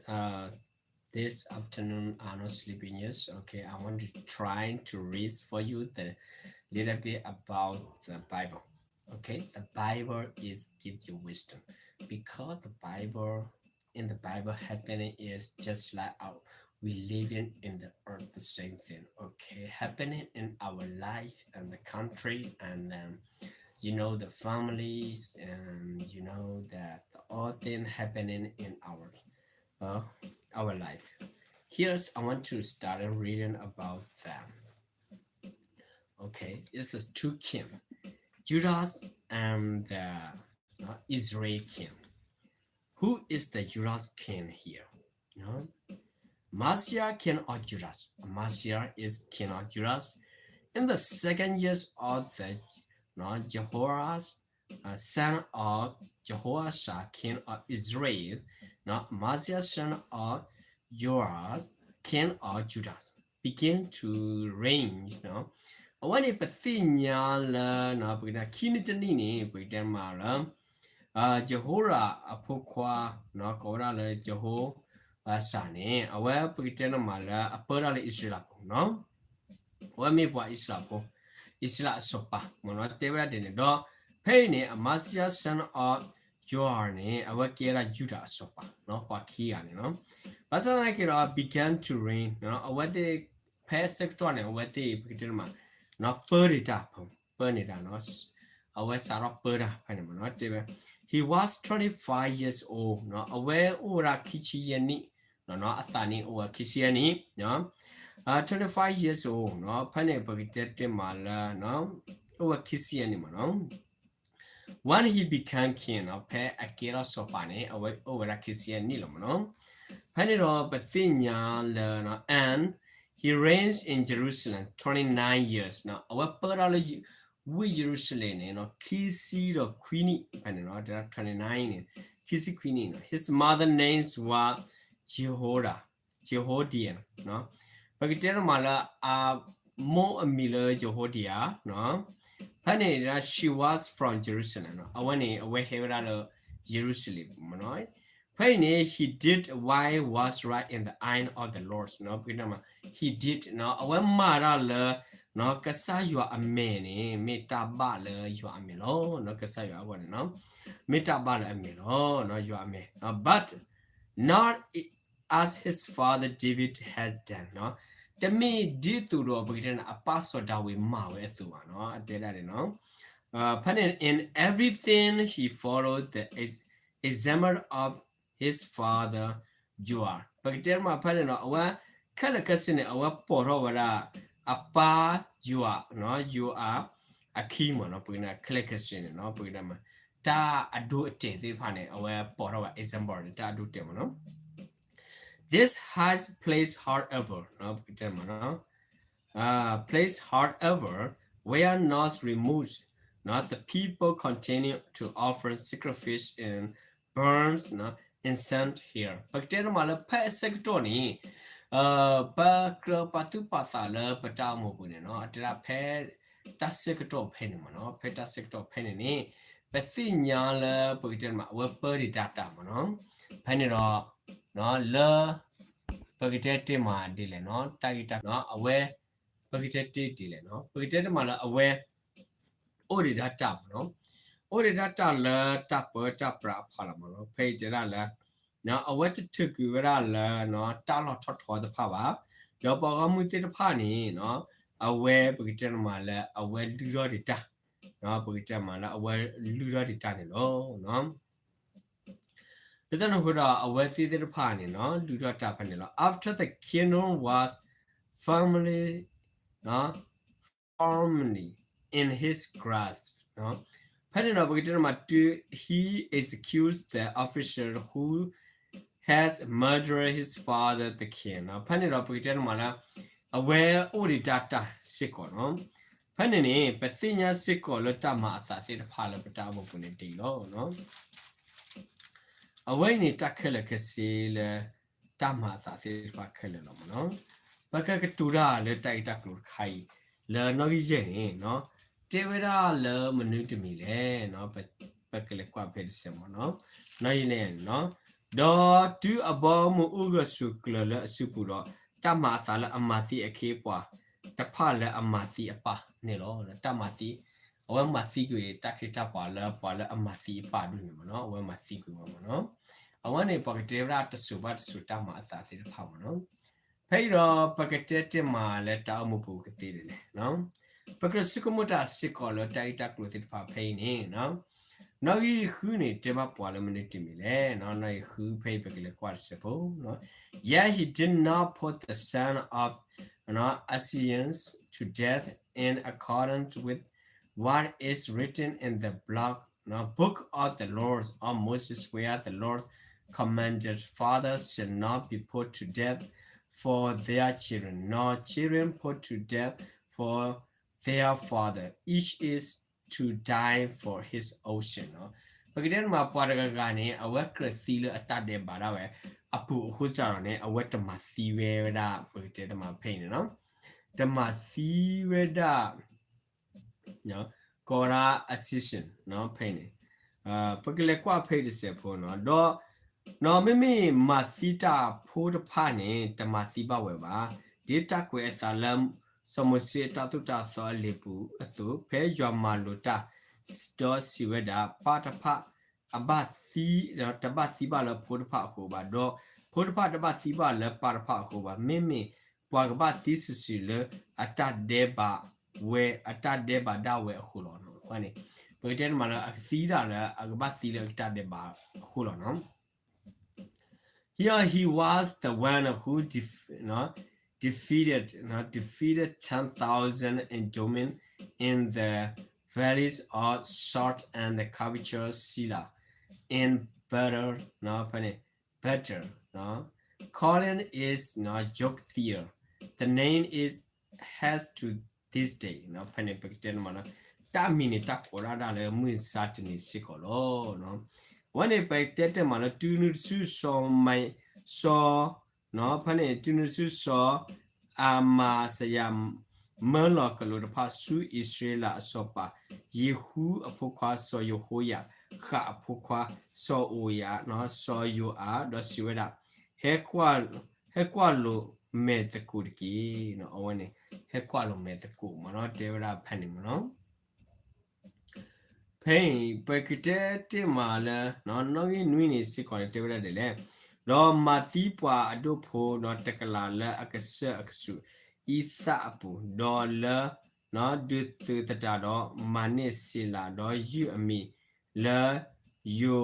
uh, this afternoon are not sleeping yet. Okay, I want to try to read for you the little bit about the Bible. Okay, the Bible is give you wisdom because the Bible in the Bible happening is just like our we living in the earth, the same thing, okay, happening in our life and the country and um, you know the families and you know that all things happening in our uh, our life. Here's I want to start reading about them. Okay, this is two king, Judas and the uh, Israel king. Who is the Judas king here? No? Messiah, king of Judas. Messiah is king of Judas. In the second years of the no, Jehoash, uh, son of Jehoash, king of Israel, no, Messiah, son of Joash, king of Judah, began to reign. No? အဝဲန့ၣ်ပသ့ၣ်ညါလၢ ပကတဲခံနံၣ်တနံၣ်န့ၣ် ပကတဲမးလၢ ယဟိရၣ်အဖိခွါ ကိးဝဲဒၣ်လၢ ယဟိရၣ်န့ၣ် အဝဲပကတဲန့ၣ်မးလၢအပၢတၢ်လၢအံၣ်စရ့လးပူၤနီၤ. အဝဲမ့ၢ်ပှၤအံၣ်စရ့လးဖိ, အံၣ်စရ့လးအစီၤပၤမ့ၢ်နီၤ တဲဝဲဒၣ်ဒ်န့ၣ်ဒီး ဖဲအံၤန့ၣ် Amaziah son of Joash န့ၣ် အဝဲကဲဒၣ်ယူဒၤအစီၤပၤနီၤ ပှၤခံဂၤန့ၣ်နီၤ. ဘၣ်ဆၣ်သနာ်က့ဒီး began to reign အဝဲသ့ၣ် ဖဲဆၢကတီၢ်န့ၣ် အဝဲသ့ၣ်ပကတဲန့ၣ်မး ပၢတ့ၢ်တၢ် ပၢန့ၢ်တၢ်နီၤ. အဝဲစးထီၣ်ပၢတၢ်ဖဲန့ၣ်မးနီၤ တဲဝဲ he was twenty-five years old နီၤ အဝဲအိၣ်ဝဲဒၣ်ခံဆံယဲၢ်နံၣ်နီၤ အသးနံၣ်အိၣ်ဝဲခံဆံယဲၢ်နံၣ်နီၤ twenty-five years old နီၤ ဖဲန့ၣ်ပကတဲတ့ၢ်မးလၢ အိၣ်ဝဲခံဆံယဲၢ်နံၣ်မးနီၤ. When he became king နီၤ ဖဲအကဲထီၣ်စီၤပၤန့ၣ် အဝဲအိၣ်ဝဲဒၣ်ခံဆံယဲၢ်နံၣ်လီၤမးနီၤ. ဖဲန့ၣ်ဒီးပသ့ၣ်ညါလၢ and he reigned in Jerusalem twenty-nine years နီၤ အဝဲပၢတၢ်လၢ ဝ့ၢ်ယရူၤၡလ့ၣ်န့ၣ်နီၤ ခံဆံဒီးခွံနံၣ် ဖဲန့ၣ်နီၤ တၢ် twenty-nine န့ၣ် ခံဆံခွံနံၣ်နီၤ. His mother names was Jehoda, Jehodia နီၤ ပကတဲတ့ၢ်မးလၢ အမိၢ်အမံၤလၢ Jehodia နီၤ ဖဲန့ၣ် she was from Jerusalem နီၤ အဝဲန့ၣ် အဝဲဟဲဝဲဒၣ်လၢ ယရူၤၡလ့ၣ်မးနီၤ. ဖဲအံၤန့ၣ် he did what was right in the eye of the Lord နီၤ ပကတဲတ့ၢ်မး he did နီၤ အဝဲမၤတၢ်လၢ ကစၢ်ယွၤအမဲာ်န့ၣ် မ့ၢ်တၢ်ဘၣ်လၢယွၤအမဲာ်လီၤ. ကစၢ်ယွၤအဂီၢ်န့ၣ်နီၤ မ့ၢ်တၢ်ဘၣ်လၢအမဲာ်လီၤ ယွၤအမဲာ် but not as his father David has done နီၤ တမ့ၢ်ဒ်သိးဒီးပကတဲန့ၣ် အပၢ်စီၤဒၤဝံးမၤဝဲအသိးဘၣ်နီၤ အတဲဒၣ်န့ၣ်နီၤ ဖဲန့ၣ် in everything he followed the ex- example of his father Joash ပကတဲမးဖဲန့ၣ်နီၤ အဝဲ ခဲလၢာ်ခဲဆ့န့ၣ် အဝဲပိာ်ထီၣ်ဝဲဒၣ် အပၢ်ယွၤ ယွၤအခံမးနီၤ ပကတဲခဲလၢာ်ခဲဆ့န့ၣ်နီၤ ပကတဲမး တၢ်အဒိအတဲာ်သ့ၣ်တဖၣ်န့ၣ် အဝဲပိာ်ထီၣ်ဝဲ example န့ၣ် တၢ်အဒိအတဲာ်မးနီၤ This high place, however, ပကတဲမးနီၤ uh, place, however, were not removed. နီၤ the people continue to offer sacrifice and burns နီၤ incense here ပကတဲတ့ၢ်မးလၢဖဲအဆၢကတီၢ်န့ၣ် ပကြၢးပာ်သူၣ်ပာ်သးလၢပတၢ်အိၣ်မူပူၤန့ၣ်နီၤ အတဲဒၣ်ဖဲ တၢ်ဆၢကတီၢ်ဖဲန့ၣ်မးနီၤ ဖဲတၢ်ဆၢကတီၢ်ဖဲန့ၣ်န့ၣ် ပသ့ၣ်ညါလၢပကတဲတ့ၢ်မး အဝဲပၢတ့ၢ်တၢ်တၢ်မးနီၤ ဖဲန့ၣ်ဒီး လၢ ပကတဲတ့ၢ်မးဒ်လဲၣ်နီၤ တၢ်ဂ့ၢ်တၢ်ကျိၤ အဝဲ ပကတဲတ့ၢ်ဒ်လဲၣ်နီၤ ပကတဲတ့ၢ်မးလၢအဝဲ အိၣ်ဒံးဒၣ်တၢ်မးနီၤ အိၣ်ဒံးဒၣ်တၢ်လၢတၢ်ပၢတၢ်ပြးအဖီလာ်မးနီၤ ဖဲအံၤတဲဒၣ်လၢ အဝဲတထုးကွံာ်ဝဲဒၣ်လၢ တၢ်လီၢ်ထီၣ်ထီတဖၣ်ဘၣ် ဒီးပှၤဂီၢ်မုၢ်သ့ၣ်တဖၣ်န့ၣ် အဝဲပကတဲတ့ၢ်မးလၢအဝဲလုၢ်ထီၣ်ဒံးတၢ် ပကတဲမးလၢအဝဲလုၢ်ထီၣ်ဒံးတၢ်န့ၣ်လီၤ လၢတၢ်န့ၣ်အဃိဒီး အဝဲသ့ၣ်သ့ၣ်တဖၣ်န့ၣ်နီၤ လုၢ်ထီၣ်တၢ်ဖဲန့ၣ်လီၤ after the kingdom was firmly နီၤ firmly in his grasp ဖဲန့ၣ်ဒီး ပကတဲတ့ၢ်မး to he executes the officer who has murdered his father the king နီၤ ဖဲန့ၣ်ဒီး ပကတဲတ့ၢ်မးလၢ အဝဲအိၣ်ဒံးတၢ်တၢ်စ့ၢ်ကီးနီၤ ဖဲန့ၣ်န့ၣ် ပသ့ၣ်ညါစ့ၢ်ကီးလၢတၢ်မၤအသးသ့ၣ်တဖၣ်လၢပတၢ်အိၣ်မူပူၤန့ၣ်ဒ်အံၤလီၤ အဝဲအံၤန့ၣ် တၢ်ခဲလၢာ်ခဲဆ့လၢ တၢ်မၤအသးသ့ၣ်တဖၣ်ခဲလၢာ်လီၤမးနီၤ ပကကတိၤတၢ်လၢတၢ်ဂ့ၢ်တၢ်ကျိၤတခါအံၤ လၢနီၣ်ဂံၢ်ယဲၢ်န့ၣ်နီၤ တဲဝဲဒၣ်လၢမနုၤတမံၤလဲၣ်နီၤ ပကလဲၤကွၢ်ဖဲတစဲးမးနီၤ နီၣ်ဂံၢ်ယဲၢ်န့ၣ်နီၤ ဒီးတုၤအဘီအမုၢ်အိၣ်ဂၢၢ်ဆိးကျၢၤလၢအစုပူၤဒီး, တၢ်မၤအသးလၢအမၤသံအခ့အပှၤတဖၣ်လၢအမၤသံအပၢ်န့ၣ်လီၤ. တၢ်မၤသံ, အဝဲမၤသံကွံာ်တၢ်ခ့တၢ်ပှၤလၢပှၤလၢအမၤသံအပၢ်ဒ်န့ၣ်မ့ၢ်နီၤ, အဝဲမၤသံကွံာ်ဝဲမ့ၢ်နီၤ. အဝဲန့ၣ်ပှၤကတဲဝဲဒၣ်တစိၤဘၣ်တစိၤတၢ်မၤအသးသ့ၣ်တဖၣ်မ့ၢ်နီၤ. ဖဲအံၤဒီးပကတဲတ့ၢ်မးလၢတၢ်အိၣ်မူပူၤကသ့ဒ်လဲၣ်. ပကြၢးဆိကမိၣ်တၢ်စ့ၢ်ကီးလၢတၢ်ဂ့ၢ်တၢ်ကျိၤသ့ၣ်တဖၣ်ဖဲအံၤန့ၣ်, နီၣ်ဂံၢ်ဃုန့ၣ် တဲဘၣ်ပှၤလၢမနုၤတမံၤလဲၣ်. နီၣ်ဂံၢ်ဃုဖဲအံၤပကလဲၤကွၢ်တစဲးဖိ, Yet he did not put the son of Assyrians to death in accordance with what is written in the block, book of the laws of Moses, where the Lord commanded, Fathers shall not be put to death for their children, nor children put to death for their father, each is to die for his own sin. ပကတဲန့ၣ်မး ပှၤတဂၤဂၤန့ၣ် အဝဲကြၢးသံလၢအတၢ်ဒဲးဘးဒၣ်ဝဲအပူၤအဃိစ့ၢ်ကီးန့ၣ် အဝဲတမၤသံဝဲဒၣ် ပကတဲတ့ၢ်မးဖဲအံၤန့ၣ်, တမၤသံဝဲဒၣ် ကီးဒၣ် Assyrian ဖဲအံၤန့ၣ်, ပကလဲၤကွၢ်ဖဲအံၤတစဲးဖိနီၤ, ဒီး နီၣ်မ့မ့ၢ်မၤသံတၢ်ဖိတဖၣ်န့ၣ် တမၤသံဘၣ်ဝဲဘၣ်. ဒ်တၢ်ကွဲးအသးလၢ စီၤမိၤၡ့အတၢ်သိၣ်တၢ်သီအလံာ်ပူၤအသိး, ဖဲယွၤမၤလိာ်တၢ် ဒီးစံးဝဲဒၣ်, ပၢ်တဖၣ်အဘၣ်သံ, တဘၣ်သံဘၣ်လၢဖိတဖၣ်အဃိဘၣ်, ဒီးဖိတဖၣ်တဘၣ်သံဘၣ်လၢပၢ်တဖၣ်အဃိဘၣ်, မ့မ့ၢ်ပှၤကဘၣ်သံစုာ်စုာ်လၢအတၢ်ဒဲးဘးဝဲ, အတၢ်ဒဲးဘးဒၣ်ဝဲအဃိလီၤ. အဝဲန့ၣ် ပကတဲန့ၣ်မးလၢအကသံဒၣ်လၢအကဘၣ်သံလၢအတၢ်ဒဲးဘးအဃိလီၤနီၤ. Here he was the one who def-, defeated, defeated ten thousand Edomites in the valleys of Salt and captured Silla in battle, battle, calling it Joktheel. The name is has to this day. ဖဲန့ၣ်ပကတဲန့ၣ်မးနီၤ, တၢ်မံၤန့ၣ် တၢ်ကိးဒၣ်ဒၣ်လၢမုၢ်မဆါတနံၤစ့ၢ်ကီးလီၤ. အဝဲန့ၣ်ပတဲတ့ၢ်မးလၢ တုၤနုၤတစုစီၤမၤ, စီၤ ဖဲန့ၣ် တုၤနုၤတစုစီၤ အမၤစယၤ မၢလီၤကလူးတဖၣ်ဆူအံၣ်စရ့လးအစီၤပၤ ယံၤဟူအဖိခွါစီၤယဟိယၤ, ဃးအဖိခွါစီၤဧိၤယၤ, စီၤယိၤအၤ, ဒီးစံးဝဲဒၣ်, ဟဲကွၢ်, ဟဲကွၢ်လိာ်မဲာ်သကိးတက့ၢ်. အဝဲန့ၣ် ဟဲကွၢ်လိာ်မဲာ်သကိးမးနီၤ, တဲဝဲဒၣ်ဖဲန့ၣ်မးနီၤ. ဖဲအံၤ ပကတဲတ့ၢ်မးလၢ နီၣ်ဂံၢ်နွံန့ၣ်စ့ၢ်ကီးန့ၣ် တဲဝဲဒၣ်ဒ်လဲၣ်, ဒီးမၤသံပှၤအဒိၣ်ဖိ ဒီးတကလးလၢအကစၢၢ်အကစူးအံသၣ်အပူၤ, ဒီးလၢ ဒုးသုးသတးဒီး မၤန့ၢ်စ့လး, ဒီးယုၢ်အမံၤလၢ ယိ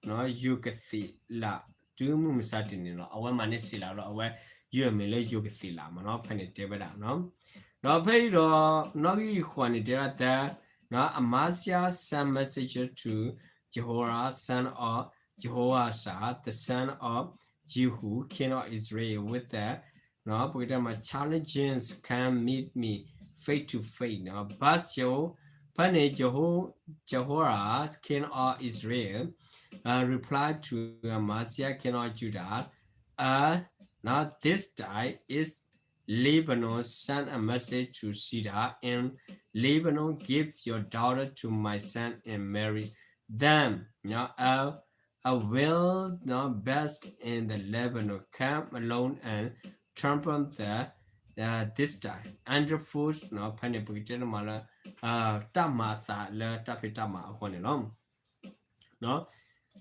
ၤ, ယိၤကသ့းလး, တုၤမုၢ်မဆါတနံၤလီၤ. အဝဲမၤန့ၢ်စ့လးဒီး အဝဲယုၢ်အမံၤလၢယိၤကသ့းလးမးနီၤ, ဖဲန့ၣ်တဲဝဲဒၣ် ဒီးဖဲအံၤဒီး နီၣ်ဂံၢ်ဃိးန့ၣ်တဲဒၣ်သၢ, Amaziah sent messenger to Jehoram, son of Jehoash, the son of Jehu, king of Israel, with the, ပကတဲမး challenging, come meet me face to face, but Jeho-, ဖဲန့ၣ် Jeho-, Jehoash, king of Israel, replied to Amaziah, king of Judah, uh, now this time is Lebanon send a message to cedar in Lebanon, give your daughter to my son in marriage. Then, now, uh, I will not best in the Lebanon, come alone and trample the, uh, this time. Underfoot, ဖဲန့ၣ် ပကတဲန့ၣ်မးလၢ တၢ်မၤအသးလၢတၢ်ဖံးတၢ်မၤအဃိန့ၣ်လီၤ.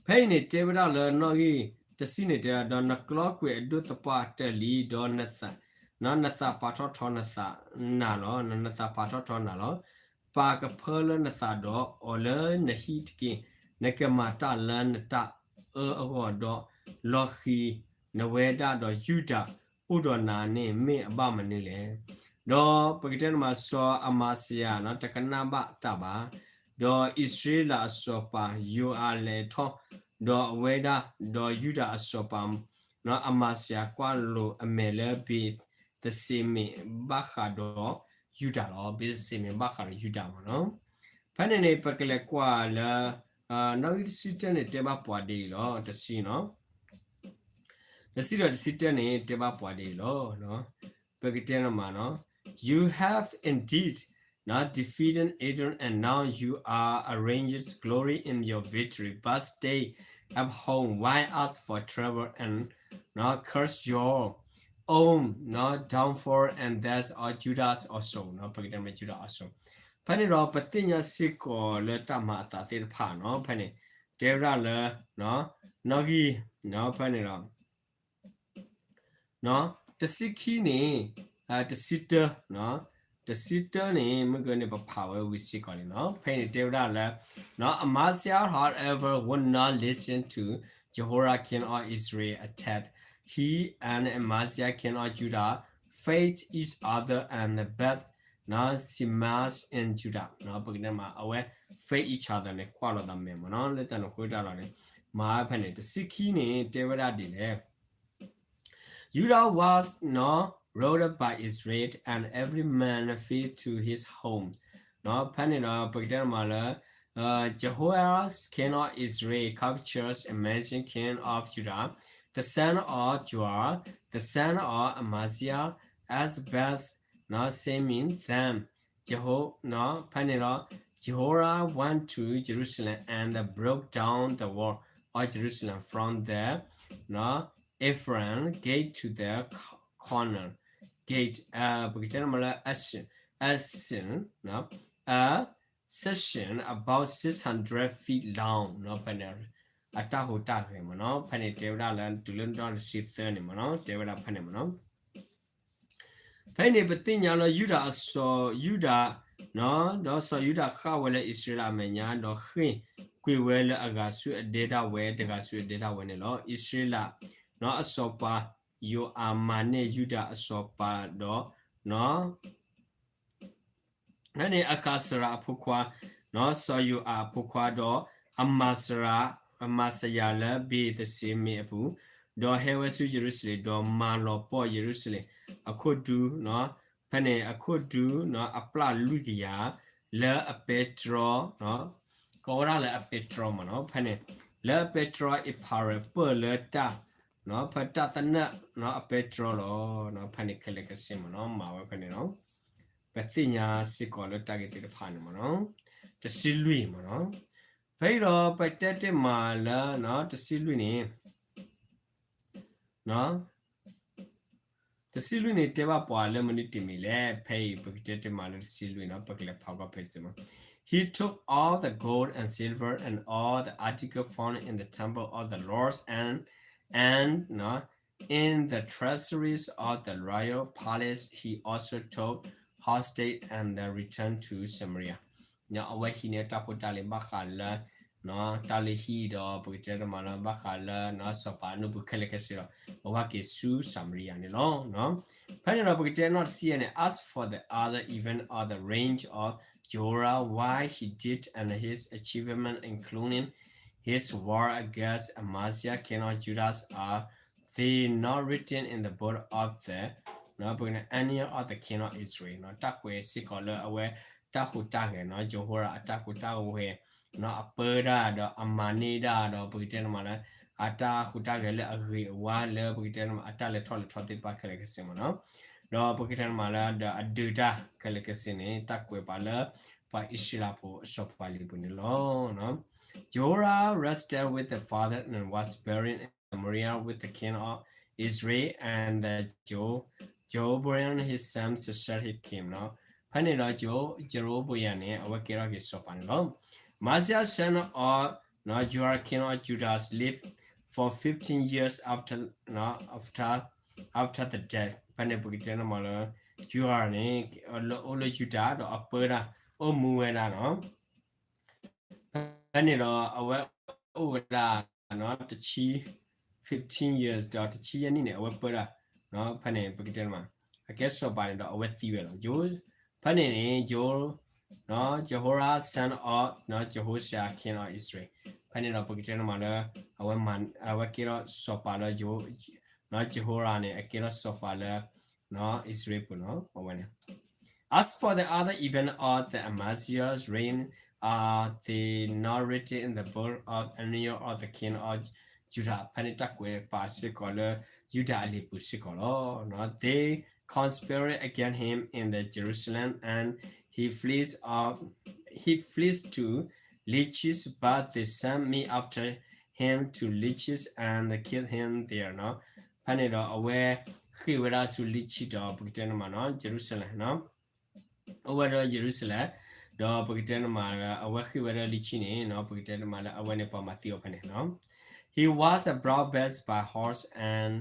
ဖဲအံၤန့ၣ် တဲဝဲဒၣ်လၢနီၣ်ဂံၢ်တဆံန့ၣ်တဲဒၣ်, ဒီးနကျီကွံာ်အဒိၣ်သပှၢ်တၢၢ်လံ, ဒီးနသး, နသးပာ်ထီၣ်ထီနသးနၤလီၤ. နသးပာ်ထီၣ်ထီနၤလီၤ. ပာ်ကဖၢလၢနသးဒီးအီၤလၢနဟံၣ်တက့ၢ်. နကမၤတၢ်လၢနတၢ်အၢအဂီၢ်ဒီး, လီၤဃံၤနဝဲဒၣ်ဒီးယူဒၤ အိၣ်ဒီးနၤန့ၣ်မ့ၢ်အဘၣ်မနုၤလဲၣ်. ဒီးပကတဲန့ၣ်မး စီၤအမၤစယၤ တကနၣ်ဘၣ်တၢ်ဘၣ်. ဒီးအံၣ်စရ့လးအစီၤပၤယိၤအၤလဲၤထီၣ်, ဒီးအဝဲဒၣ်, ဒီးယူဒၤအစီၤပၤ အမၤစယၤကွၢ်လိာ်အမဲာ်လၢဘ့းသရှ့မ့ာ်ဘၣ်ဃးဒီးယူဒၤလီၤ. ဘ့းသရှ့မ့ာ်ဘၣ်ဃးဒီးယူဒၤမးနီၤ. ဖဲန့ၣ်န့ၣ် ပကလဲၤကွၢ်လၢ နီၣ်ဂံၢ်တဆံတၢန့ၣ် တဲဘၣ်ပှၤဒ်အံၤလီၤ. တဆံနီၤ, တဆံဒီးတဆံတၢန့ၣ် တဲဘၣ်ပှၤဒ်အံၤလီၤ. ပကတဲန့ၣ်မးနီၤ, You have indeed now defeated Edom, and now you are arrayed in glory in your victory. But stay, abhor why ask for trouble and နော် curse your own နော် downfall and that of Judah also နော် ပကတဲမ့ၢ် Judah also ဖဲန့ၣ်ဒီး ပသ့ၣ်ညါစ့ၢ်ကီးလၢတၢ်မၤအသးသ့ၣ်တဖၣ်နော် ဖဲန့ၣ် တဲဝဲဒၣ်လၢ နော် နီၣ်ဂံၢ် နော် ဖဲန့ၣ်ဒီး နော် တဆံခံန့ၣ် တဆံတၢ နော် တဆံတၢန့ၣ် မ့ၢ်ကန့ၣ် ပဖးဝဲဝံၤစ့ၢ်ကီးလံနော် ဖဲန့ၣ်တဲဝဲဒၣ်လၢ နော် Amaziah, however, would not listen to Jehoram, king of Israel, attack. He and Amaziah, king of Judah, fought each other and built နော် Semes in Judah နော် ပကတဲမ့ၢ် အဝဲ fought each other န့ၣ် ကွၢ်လိာ်သးမဲာ်မ့ၢ်နော် လၢတၢ်န့ၣ်ဃိတၢ်လီၤန့ၣ် မၤဖဲန့ၣ် တဆံခံန့ၣ် တဲဝဲဒၣ်ဒ်လဲၣ် Judah was not ruled by Israel, and every man fled to his home. နော် ဖဲန့ၣ်ဒီး ပကတဲမ့ၢ်လၢ Jehoash, king of Israel, captured Amasa, king of Judah, the son of Joash, the son of Amaziah, as Beth, နော် Semes, then Jeho, နော် ဖဲန့ၣ်ဒီး Jehoram went to Jerusalem and broke down the wall of Jerusalem from the နော် Ephraim gate to the corner gate ပကတဲမ့ၢ်လၢ ascent, ascent, နော် a section about six hundred feet long နော် ဖဲန့ၣ် အတၢ်ဟူးတၢ်ဂဲၤမ့ၢ်နော် ဖဲန့ၣ်တဲဝဲဒၣ်လၢ တုၤလၢနီၣ်တဆံသၢန့ၣ်မ့ၢ်နော် တဲဝဲဒၣ်ဖဲန့ၣ်မ့ၢ်နော် ဖဲန့ၣ်ပသ့ၣ်ညါလၢယူဒၤအစီၤ, ယူဒၤ, ဒီးစီၤယူဒၤဃၣ်ဝဲလၢအံၣ်စရ့လးအမဲာ်ညါ, ဒီးဃ့ၢ်ကွံာ်ဝဲလၢအဂၤဆူအဒဲဒၣ်ဝဲ, တဂၤဆူအဒဲဒၣ်ဝဲန့ၣ်လီၤ. အံၣ်စရ့လး, အစီၤပၤယိၤအၣ်မၤန့ၢ်ယူဒၤအစီၤပၤဒီး ဖဲန့ၣ်အဃးစရၤအဖိခွါ, စီၤယိၤအၣ်အဖိခွါဒီး အမၤစရၤ, အမၤစယၤလၢဘ့းသရှ့မ့ာ်အပူၤ, ဒီးဟဲဝဲဆူယရူၤၡလ့ၣ်, ဒီးမၤလီၤပှီၢ်ယရူၤၡလ့ၣ်အခိၣ်ဒူ, ဖဲန့ၣ်အခိၣ်ဒူအပျၢ်လွံၢ်ကယၤ လၢအပဲတြီ, ကိးဝဲဒၣ်လၢအပဲတြီမ့ၢ်နီၤ, ဖဲန့ၣ် လၢအပဲတြီအ့ဖၤရၢၣ်ပၢၢ်လၢတၢ်, ဖဲတၢ်သနၢၣ်အပဲတြီလီၤ. ဖဲန့ၣ်ခဲလၢာ်ခဲဆ့မ့ၢ်နီၤ, မၤဝဲဖဲန့ၣ်လီၤ. ပသ့ၣ်ညါစ့ၢ်ကီးလၢတၢ်ဂ့ၢ်သ့ၣ်တဖၣ်န့ၣ်မ့ၢ်နီၤ, တဆံလွံၢ်မ့ၢ်နီၤ, ဖဲအံၤဒီးပတဲတ့ၢ်မးလၢတဆံလွံၢ်န့ၣ် တဆံလွံၢ်န့ၣ် တဲဘၣ်ပှၤလၢမနုၤတမံၤလဲၣ်. ဖဲအံၤပကတဲတ့ၢ်မးလၢတဆံလွံၢ်နီၤ, ပကလဲၤဖးကွၢ်ဖဲတဆံမး. He took all the gold and silver and all the articles found in the temple of the Lord and, and in the treasuries of the royal palace. He also took hostage and then returned to Samaria. အဝဲဟံးန့ၢ်တၢ်ဖိတၢ်လံၤဘၣ်ဃးလၢ တၢ်လုၢ်ဟံၣ်ဒီး ပကတဲတ့ၢ်မးလၢဘၣ်ဃးလၢ စီၤပၤအနူၢ်ပူၤခဲလၢာ်ခဲဆ့ဒီး အဝဲက့ၤဆူစၤမရံယၤန့ၣ်လီၤ. ဖဲန့ၣ်ဒီးပကတဲနီၣ်တဆံယဲၢ်န့ၣ်, As for the other events of the reign of Jehoram, what he did and his achievement, including his war against Amaziah, king of Judah, are they not written in the book of the annals of the king of Israel? တၢ်ကွဲးစ့ၢ်ကီးလၢအဝဲတၢ်ဟူးတၢ်ဂဲၤနီၤ, ယဟိရၣ်အတၢ်ဟူးတၢ်ဂဲၤ အပၢတၢ်ဒီးအမၤန့ၢ်တၢ်ဒီး ပကတဲတ့ၢ်မးလၢ အတၢ်ဟူးတၢ်ဂဲၤလၢအဂ့ၤအဝါလၢ ပကတဲတ့ၢ်မး အတၢ်လဲၤထီၣ်လဲၤထီသ့ၣ်တဖၣ်ခဲလၢာ်ခဲဆ့မ့ၢ်နီၤ, ဒီးပကတဲတ့ၢ်မးလၢဒီးအဒုးတၢ်ခဲလၢာ်ခဲဆ့န့ၣ် တၢ်ကွဲးပာ်လၢ ပှၤအံၣ်စရ့လးဖိအစီၤပၤလံၤပူၤန့ၣ်လီၤ. Jehoram rested with the father and was buried in Samaria with the king of Israel, and the Jeroboam his son succeeded him. ဖဲန့ၣ်ဒီး ယရူၤဘယၤန့ၣ် အဝဲကဲထီၣ်က့ၤစီၤပၤန့ၣ်လီၤ. Amaziah son of Jehoram king of Judah lived for fifteen years after, after, after the death. ဖဲန့ၣ်ပကတဲန့ၣ်မးလၢ ယိၤရၣ်န့ၣ် အိၣ်လၢယူဒၤဒီးအပၢတၢ် အိၣ်မူဝဲဒၣ်နီၤ ဖဲန့ၣ်ဒီးအဝဲအိၣ်ဝဲဒၣ် တဆံ fifteen years ဒီးတဆံယဲၢ်နံၣ်န့ၣ် အဝဲပၢတၢ်, ဖဲန့ၣ်ပကတဲန့ၣ်မး အကဲစီၤပၤန့ၣ်ဒီးအဝဲသံဝဲလီၤ. ဖဲန့ၣ်န့ၣ် Jehoram son of Jehoash king of Israel. ဖဲန့ၣ်ဒီးပကတဲန့ၣ်မးလၢ အဝဲကဲထီၣ်စီၤပၤလၢ Jehoram န့ၣ် အကဲထီၣ်စီၤပၤလၢ အံၣ်စရ့လးပူၤနီၤ အဝဲန့ၣ် As for the other events of the Amaziah's reign, are they not written in the book of annals of the king of Judah? ဖဲန့ၣ်တၢ်ကွဲးပာ်စ့ၢ်ကီးလၢ ယူဒၤအလံာ်ပူၤစ့ၢ်ကီးလီၤ. They conspired against him in the Jerusalem, and he fled, he fled to Lachish, but they sent men after him to Lachish and killed him there နီၤ. ဖဲန့ၣ်ဒီးအဝဲဃ့ၢ်ဝဲဒၣ်ဆူ Lachish ဒီးပကတဲန့ၣ်မးနီၤ Jerusalem နီၤ. အိၣ်ဝဲဒီးယရူၤၡလ့ၣ်, ဒီးပကတဲန့ၣ်မးလၢ အဝဲဃ့ၢ်ဝဲဒၣ် Lachish န့ၣ်နီၤ ပကတဲန့ၣ်မးလၢအဝဲန့ၣ်ပှၤမၤသံအီၤဖဲန့ၣ်နီၤ. He was brought back by horse and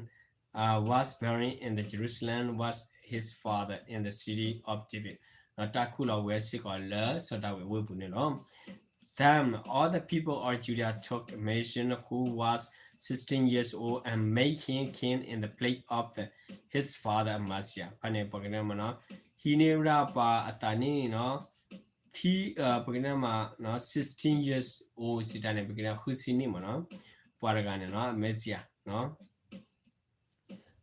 uh, was buried in the Jerusalem was his father in the city of David. ဒီးတၢ်ခူၣ်လီၤဝဲစ့ၢ်ကီးလၢစီၤဒၤဝံးအဝ့ၢ်ပူၤန့ၣ်လီၤ. Then all the people of Judah took Manasseh, who was sixteen years old, and made him king in the place of the, his father Amaziah. ဖဲန့ၣ်ပကတဲမးနီၤ ဟံးန့ၢ်ဝဲဒၣ်ပှၤအသးန့ၣ်နီၤ ခံ, ပကတဲမးနီၤ sixteen years old စံးတၢ်န့ၣ် ပကတဲဃုဆံနံၣ်မးနီၤ ပှၤတဂၤန့ၣ်နီၤ Amaziah နီၤ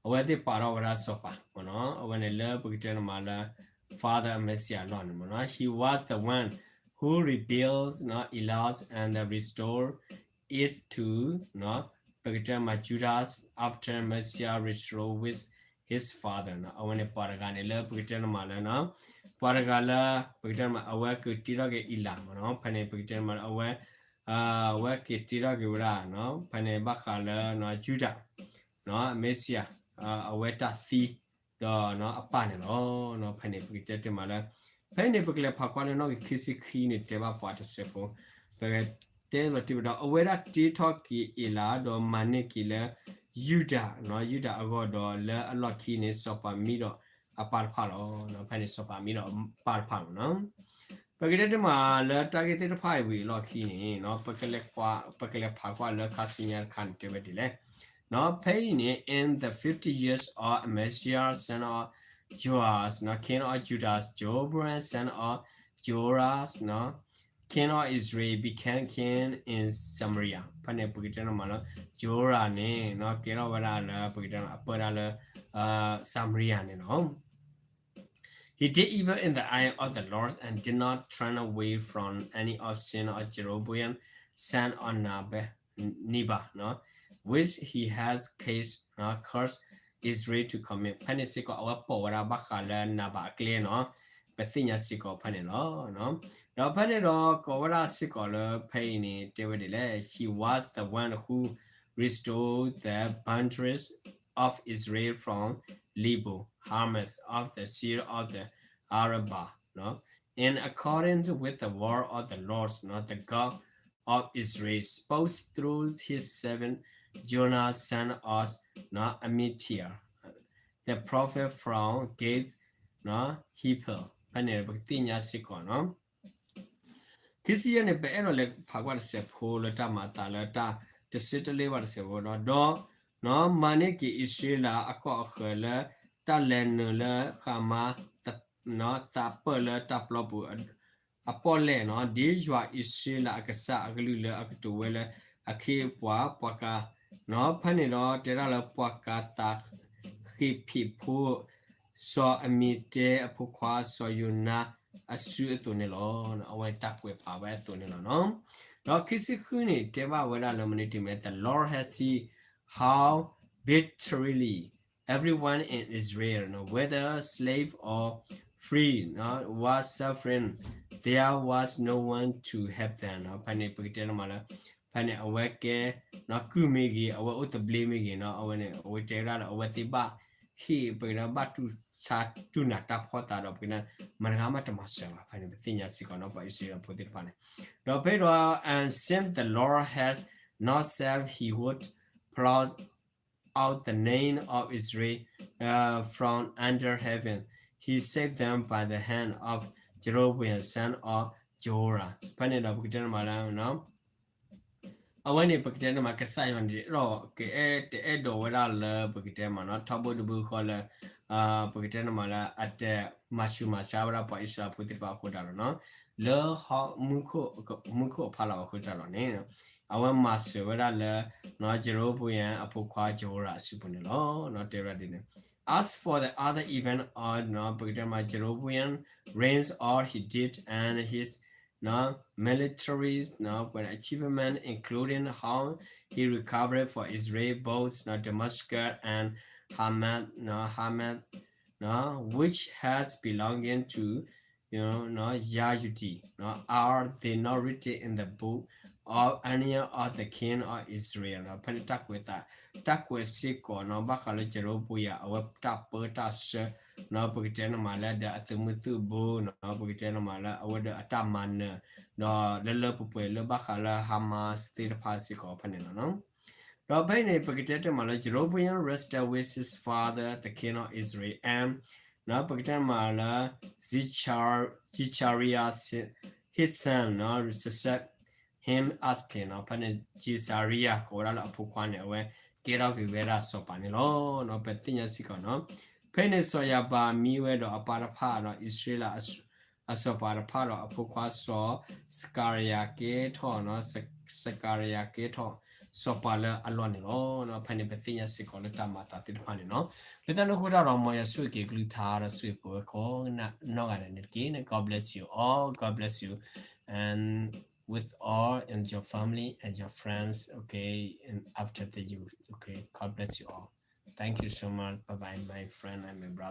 အဝဲသ့ၣ်ပာ်ထီၣ်ဝဲဒၣ်စီၤပၤမးနီၤ အဝဲန့ၣ်လၢပကတဲန့ၣ်မးလၢ Father Amaziah အလီၢ်န့ၣ်မးနီၤ He was the one who rebuilt နီၤ Elah and restored it to နီၤ ပကတဲမး Judah after Amaziah restored with his father နီၤ အဝဲန့ၣ်ပှၤတဂၤန့ၣ်လၢပကတဲန့ၣ်မးလၢနီၤ ပှၤတဂၤလၢ ပကတဲန့ၣ်မး အဝဲကတ့ထီၣ်က့ၤ Elah မးနီၤ ဖဲန့ၣ်ပကတဲန့ၣ်မးလၢအဝဲ အဝဲက့ၤတ့ထီၣ်က့ၤဝဲဒၣ်နီၤ ဖဲန့ၣ်ဘၣ်ဃးလၢ Judah နီၤ Amaziah အဝဲတၢ်သံ ဒီးအပၢ်န့ၣ်လီၤ. ဖဲန့ၣ်ပကတဲတ့ၢ်မးလၢ ဖဲန့ၣ်ပကလဲၤဖးကွၢ်လၢနီၣ်ဂံၢ်ခံဆံခံန့ၣ် တဲဘၣ်ပှၤတစဲးဖိ ပကတဲလီၤတံၢ်ဝဲဒီး အဝဲဒၣ်တ့ထီၣ်က့ၤ Elah ဒီးမၤန့ၢ်က့ၤလၢ Judah နီၤ Judah အဂီၢ်ဒီးလၢအလီၢ်ခံန့ၣ် စီၤပၤမံဒီးအပၢ်တဖၣ်လီၤ. ဖဲန့ၣ်စီၤပၤမံဒီးအပၢ်တဖၣ်လီၤနီၤ ပကတဲတ့ၢ်မးလၢတၢ်ဂ့ၢ်သ့ၣ်တဖၣ်အံၤဝံၤအလီၢ်ခံန့ၣ်နီၤ ပကလဲၤကွၢ် ပကလဲၤဖးကွၢ်လၢခါဆူညါတခါန့ၣ် တဲဝဲဒ်လဲၣ်နီၤ ဖဲအံၤန့ၣ် in the fifty years of Amaziah son of Joash နီၤ king of Judah, Jeroboam son of Joash နီၤ king of Israel became king in Samaria. ဖဲန့ၣ်ပကတဲန့ၣ်မးလၢ Joash န့ၣ်နီၤ ကဲထီၣ်ဝဲဒၣ်လၢ ပကတဲန့ၣ် အပၢဒၣ်လၢ Samaria န့ၣ်လီၤ. He did evil in the eye of the Lord and did not turn away from any of sin of Jeroboam, son of Nebat, Nebat, no, which he has case, no, cursed Israel to commit. ဖဲန့ၣ်စ့ၢ်ကီး အဝဲပိာ်ဝဲဒၣ်ဘၣ်ဃးလၢနၤဘၤအကျဲနီၤ, ပသ့ၣ်ညါစ့ၢ်ကီးဖဲန့ၣ်လီၤ. ဒီးဖဲန့ၣ်ဒီး ကိးဝဲဒၣ်စ့ၢ်ကီးလၢဖဲအံၤန့ၣ် တဲဝဲဒ်လဲၣ်, He was the one who restored the boundaries of Israel from Lebo Hamath of the sea of the Arabah, no? In accordance with the word of the Lord, no, the God of Israel spoke through his servant Jonah, son of, no, Amittai, the prophet from Gath, no, Hefer. ဖဲန့ၣ်ပကသ့ၣ်ညါစ့ၢ်ကီးနီၤ. ခံဆံယဲၢ်န့ၣ် ပအဲၣ်ဒိးလဲၤဖးကွၢ်တစဲးဖိလၢတၢ်မၤအသးလၢတၢ်တစ့တလ့ဘၣ်တစဲးဖိဒီး ဒီး မၤန့ၢ်က့ၤအံၣ်စရ့လးအကီၢ်အဃၢၤလၢ တၢ်လဲၤနုာ်လၢဃးမါ သးပၢၢ်လၢတၢ်ပျီပူၤအပီၣ်လဲၣ်နီၤ, ဒ်ယွၤအံၣ်စရ့လးအကစၢ်အကလုၢ်လၢအကတိၤဝဲလၢအခ့အပှၤ ပှၤကၤ နီၤ, ဖဲန့ၣ်ဒီးတဲဒၣ်လၢပှၤကၤသး ဃ့ၢ်ဖံးဖိ စီၤအမံၤတဲအဖိခွါစီၤယိၤနါအစုအသိးန့ၣ်လီၤ. အဝဲတၢ်ကွဲးဖးဝဲအသိးန့ၣ်လီၤနီၤ. ဒီးခံဆံဃုန့ၣ် တဲဘၣ်ဝဲဒၣ်လၢမနုၤတမံၤ The Lord has seen how bitterly everyone in Israel, whether slave or free, was suffering. There was no one to help them. ဖဲန့ၣ်ပကတဲန့ၣ်မးလၢ ဖဲန့ၣ်အဝဲကဲ နီၤ ကုၢ်မ့ၢ်ဂ့ၤ အဝဲအိၣ်သဘျ့မ့ၢ်ဂ့ၤနီၤ, အဝဲန့ၣ် အဝဲတဲဝဲဒၣ်လၢ အဝဲသ့ၣ်ဘၣ်ဟ့ၣ် ပကတဲဘၣ်တူၢ်ဆါတူၢ်နးတၢ်ဖှီၣ်သးဒီး ပကတဲ မတၤတဂၤမးတမၤစၢၤဘၣ်. ဖဲန့ၣ်ပသ့ၣ်ညါစ့ၢ်ကီးနီၤ ပှၤအံၣ်စရ့လးဖိသ့ၣ်တဖၣ်န့ၣ်. ဒီးဖဲဒီး and since the Lord has not saved, he would blot out the name of Israel, uh, from under heaven. He saved them by the hand of Jeroboam, son of Joash. ဖဲန့ၣ်ဒီးပကတဲန့ၣ်မးလၢ အဝဲန့ၣ်ပကတဲန့ၣ်မး ကစၢ်ယွၤန့ၣ် ကအဲၣ်တအဲၣ်ဒိးဝဲဒၣ်လၢပကတဲမးနီၤ ထီဘိတဘိဃီလၢ ပကတဲန့ၣ်မးလၢ အတမၤဆူးမၤဆါဝဲဒၣ်ပှၤအံၣ်စရ့လးဖိသ့ၣ်တဖၣ်အဃိတၢ်လီၤနီၤ, လၢဟီၣ်မူခိၣ်အဖီလာ်အဃိတၢ်လီၤန့ၣ် အဝဲမၤစၢၤဝဲဒၣ်လၢ နီၤ Jeroboam အဖိခွါ Joash အစုပူၤန့ၣ်လီၤ. နီၤ တဲဝဲဒၣ်ဒ်န့ၣ်. As for the other event of နီၤ ပကတဲမး Jeroboam reigns, all he did and his နီၤ military နီၤ achievement, including how he recovered for Israel both နီၤ Damascus and Hamath, နီၤ Hamath, နီၤ which has belonging to နီၤ Yahudi, နီၤ are they not written in the book of any of the king of Israel နီၤ. ဖဲန့ၣ်တၢ်ကွဲးသး တၢ်ကွဲးစ့ၢ်ကီးနီၤ ဘၣ်ဃးလၢယရူၤဘယၤ အဝဲတၢ်ပၢတၢ်ဆှၢနီၤ ပကတဲန့ၣ်မးလၢဒီးအသုးမုၢ်သုးဘိနီၤ ပကတဲန့ၣ်မးလၢအဝဲဒီးအတၢ်မၤနၢၤ ဒီးလၢလၢပှဲၤပှဲၤလၢဘၣ်ဃးလၢ Hamas သ့ၣ်တဖၣ်စ့ၢ်ကီးဖဲန့ၣ်လီၤနီၤ. ဒီးဖဲအံၤန့ၣ် ပကတဲတ့ၢ်မးလၢ Jeroboam rested with his father, the king of Israel, and နီၤ ပကတဲမးလၢ Zechar- Zechariah his son နီၤ succeeded him as king နီၤ. ဖဲန့ၣ် Zechariah ကိးဝဲဒၣ်လၢအဖိခွါန့ၣ် အဝဲကဲထီၣ်က့ၤဝဲဒၣ်စီၤပၤန့ၣ်လီၤ. ပသ့ၣ်ညါစ့ၢ်ကီးနီၤ ဖဲန့ၣ်စီၤယၤဘးမံဝဲဒီးအပၢ်တဖၣ်နီၤ အံၣ်စရ့လးအစီၤပၤတဖၣ်ဒီးအဖိခွါစီၤ စကၤရယၤကဲထီၣ်နီၤ စကၤရယၤကဲထီၣ် စီၤပၤလၢအလီၢ်န့ၣ်လီၤ. ဖဲန့ၣ်ပသ့ၣ်ညါစ့ၢ်ကီးလၢတၢ်မၤအသးသ့ၣ်တဖၣ်န့ၣ်နီၤ လၢတၢ်န့ၣ်အဃိတၢ်ဒီး မ်ယွၤဆိၣ်ဂ့ၤက့ၤကလုၢ်ကထါဒီးဆိၣ်ဂ့ၤပဝဲကိးနီၢ်ဂၤဒဲးန့ၣ်တက့ၢ်. God bless you all, God bless you and with all in your family and your friends, okay, and after the youth, okay, God bless you all. Thank you so much. Bye bye, my friend and my brother.